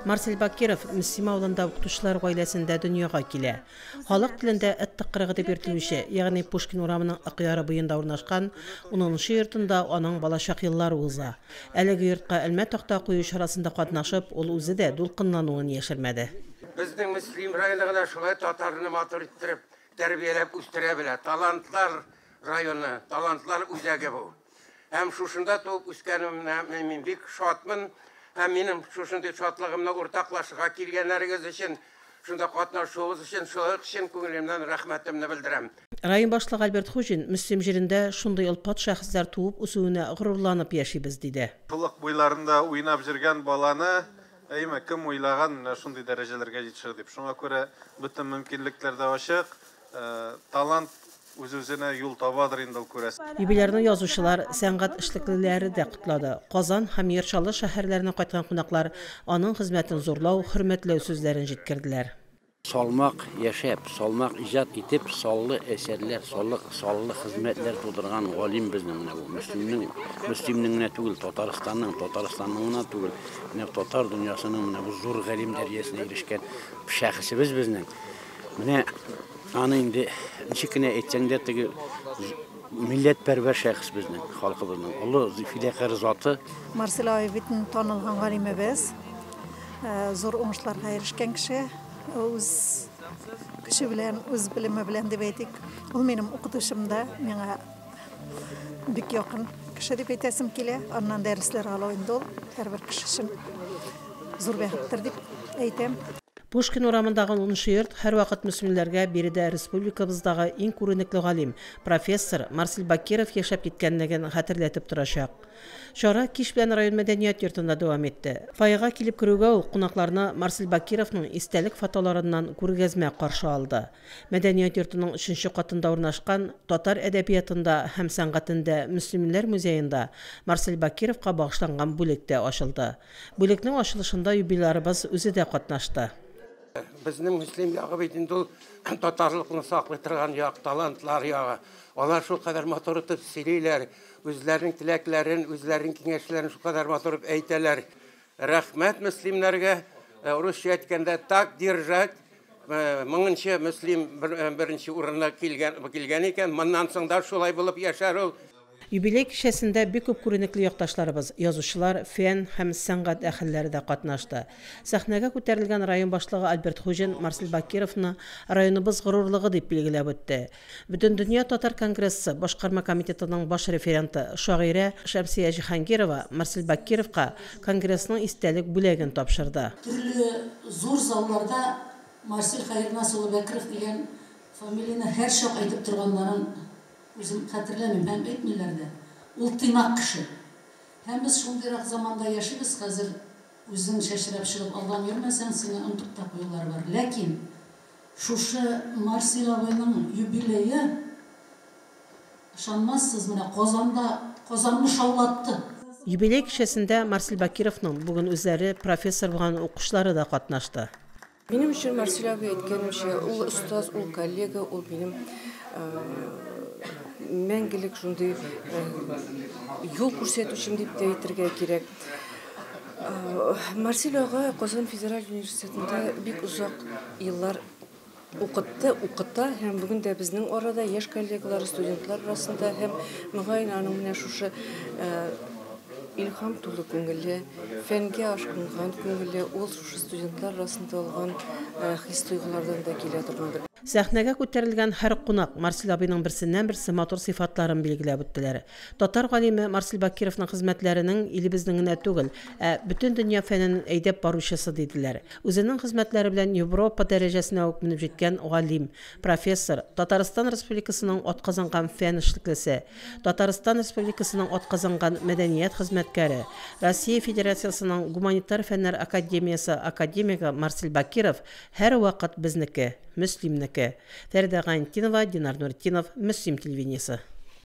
Марсель Бакиров Мөслим авылында укытучылар гаиләсендә дөньяга килә. Халык телендә Эт тыкрыгы дип йөртелүче, ягъни Пушкин урамының Ык яры буенда урнашкан унынчы йортында аның балачак еллары уза. Әлеге йортка элмә такта кую чарасында катнашып, ул үзе дә дулкынлануын яшермәде. Безнең Мөслим районы гына шулай татарны матур иттереп, тәрбияләп үстерә белә. Талантлар районы, талантлар үзәге бу. Һәм шушында туып үскәнемә мин бик шатмын. Һәм минем шушындый шатлыгымны уртаклашырга килгәннәрегез өчен, шунда катнашуыгыз өчен, шулай ук чын күңелемнән рәхмәтемне белдерәм. Район башлыгы Альберт Хуҗин, Мөслим җирендә шундый олпат шәхесләр туып үсүенә горурланып яшибез, диде. Шул Ык буйларында уйнап йөргән баланы, әйме, кем уйлаган, менә шундый дәрәҗәләргә җитешер дип. Шуңа күрә бөтен мөмкинлекләр дә ачык, талант үз-үзенә юл табадыр инде ул, күрәсең. Юбилярны язучылар, сәнгать эшлеклеләре дә котлады. Казан һәм Яр Чаллы шәһәрләреннән кайткан кунаклар аның хезмәтен зурлау, хөрмәтләү сүзләрен җиткерделәр. Салмак яшәп, салмак иҗат итеп, саллы әсәрләр, саллы хезмәтләр тудырган галим безнең менә бу. Мөслимнең генә түгел, Татарстанның, Татарстанның гына түгел, менә татар дөньясының менә бу зур галим дәрәҗәсенә ирешкән шәхесебез безнең. Менә аны инде ничек кенә әйтсәң дә, теге милләтпәрвәр шәхес безнең, халкыбызның олы фидакарь заты. Марсель абый бит танылган галимебез, зур уңышларга ирешкән кеше, үз көче белән, үз белеме белән дип әйтик. Ул минем укытучым да, миңа бик якын кеше дип әйтәсем килә. Аннан дәресләр алу инде ул һәрбер кеше өчен зур бәхеттер дип әйтәм. Пушкин урамындагы унынчы йорт һәрвакыт мөслимләргә биредә республикабыздагы иң күренекле галим, профессор Марсель Бакиров яшәп киткәнлеген хәтерләтеп торачак. Чара кич белән район мәдәният йортында дәвам итте. Фойега килеп керүгә үк кунакларны Марсель Бакировның истәлек фотоларыннан күргәзмә каршы алды. Мәдәният йортының өченче катында урнашкан татар әдәбиятында һәм сәнгатендә Мөслимләр музеенда Марсель Бакировка багышланган бүлек тә ачылды. Бүлекнең ачылышында юбилярыбыз үзе дә катнашты. Безнең Мөслим ягы бит инде ул татарлыкны саклый торган як, талантлар ягы. Алар шулкадәр матур итеп сөйлиләр, үзләренең теләкләрен, үзләренең киңәшләрен шулкадәр матур итеп әйтәләр. Рәхмәт мөслимнәргә, русча әйткәндә так держать. Моңынчы Мөслим беренче урынына килгән икән, моннан соң да шулай булып яшәр ул. Юбилей кичәсендә бик күп күренекле якташларыбыз, язучылар, фән һәм сәнгать әһелләре дә катнашты. Сәхнәгә күтәрелгән район башлыгы Альберт Хуҗин Марсель Бакировны районыбыз горурлыгы дип билгеләп үтте. Бөтендөнья татар конгрессы башкарма комитетының баш референты шагыйрә Шәмсия Җиһангирова Марсель Бакировка конгрессның истәлек бүләген тапшырды. Төрле зур залларда Марсель Хәернас улы Бәкиров дигән фамилияне һәр чак әйтеп торганнарын үзем хәтерләмим һәм әйтмиләр дә. Ул тыйнак кеше. Һәм без шундыйрак заманда яшибез, хәзер үзең чәчрәп чыгып алдан йөрмәсәң, сине онытып та куюлар бар. Ләкин шушы Марсель абыйның юбилее, ышанмассыз, менә Казанда, Казанны шаулатты. Юбилей кичәсендә Марсель Бакировның бүген үзләре профессор булган укучылары да катнашты. Минем өчен Марсель абый, әйткәнемчә, ул остаз, ул коллега, ул минем мәңгелек шундый юл күрсәтүчем дип тә әйтергә кирәк. Марсель ага Казан федераль университетында бик озак еллар укытты, укыта һәм бүген дә безнең арада яшь коллегалар, студентлар арасында һәм мөгаен аның менә шушы илһам тулы күңеле, фәнгә ашкынган күңеле, ул шушы студентлар арасында алган хис-тойгылардан да килә торгандыр. Сәхнәгә күтәрелгән һәр кунак Марсель абыйның берсеннән-берсе матур сыйфатларын билгеләп үттеләр. Татар галиме Марсель Бакировның хезмәтләренең илебезнең генә түгел, ә бөтен дөнья фәнен әйдәп баручысы диделәр. Үзенең хезмәтләре белән Европа дәрәҗәсенә үк менеп җиткән галим, профессор, Татарстан Республикасының атказанган фән эшлеклесе, Татарстан Республикасының атказанган мәдәният хезмәткәре, Россия Федерациясының Гуманитар фәннәр академиясе академигы Марсель Бакиров һәрвакыт безнеке, Мөслимнеке. Фәридә Гайнетдинова, Динар Нуретдинов, Мөслим телевидениесе.